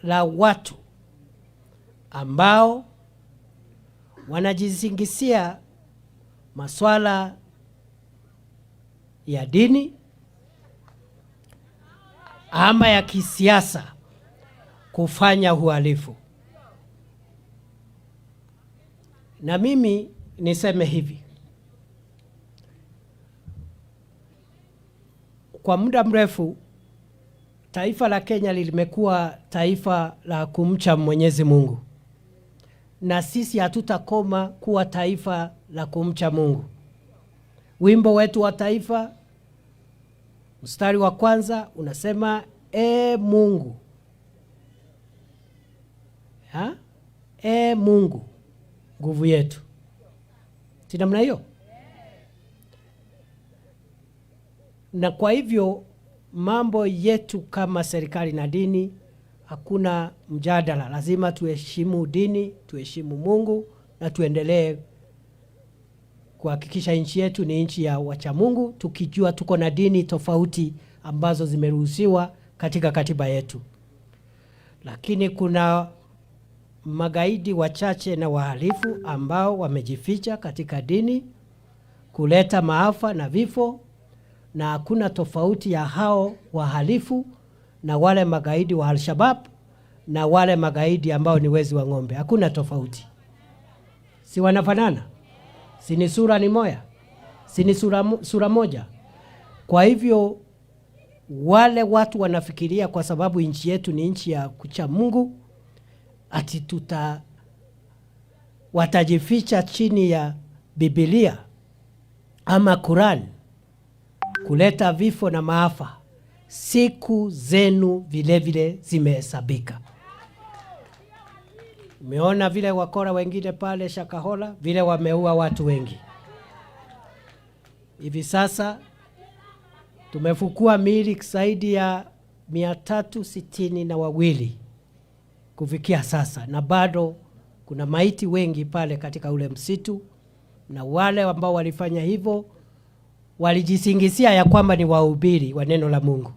la watu ambao wanajisingizia maswala ya dini ama ya kisiasa kufanya uhalifu. Na mimi niseme hivi, kwa muda mrefu taifa la Kenya limekuwa taifa la kumcha Mwenyezi Mungu, na sisi hatutakoma kuwa taifa la kumcha Mungu. Wimbo wetu wa taifa mstari wa kwanza unasema e Mungu, ha? E Mungu nguvu yetu, si namna hiyo? Na kwa hivyo mambo yetu kama serikali na dini, hakuna mjadala. Lazima tuheshimu dini, tuheshimu Mungu na tuendelee kuhakikisha nchi yetu ni nchi ya wachamungu, tukijua tuko na dini tofauti ambazo zimeruhusiwa katika katiba yetu. Lakini kuna magaidi wachache na wahalifu ambao wamejificha katika dini kuleta maafa na vifo, na hakuna tofauti ya hao wahalifu na wale magaidi wa Al-Shabaab na wale magaidi ambao ni wezi wa ng'ombe. Hakuna tofauti, si wanafanana? Si ni sura ni moya? Si ni sura moja? Kwa hivyo wale watu wanafikiria kwa sababu nchi yetu ni nchi ya kucha Mungu, ati watajificha chini ya Biblia ama Quran kuleta vifo na maafa. Siku zenu vilevile zimehesabika. Umeona vile wakora wengine pale Shakahola vile wameua watu wengi. Hivi sasa tumefukua miili zaidi ya 362 kufikia sasa, na bado kuna maiti wengi pale katika ule msitu, na wale ambao walifanya hivyo walijisingizia ya kwamba ni wahubiri wa neno la Mungu.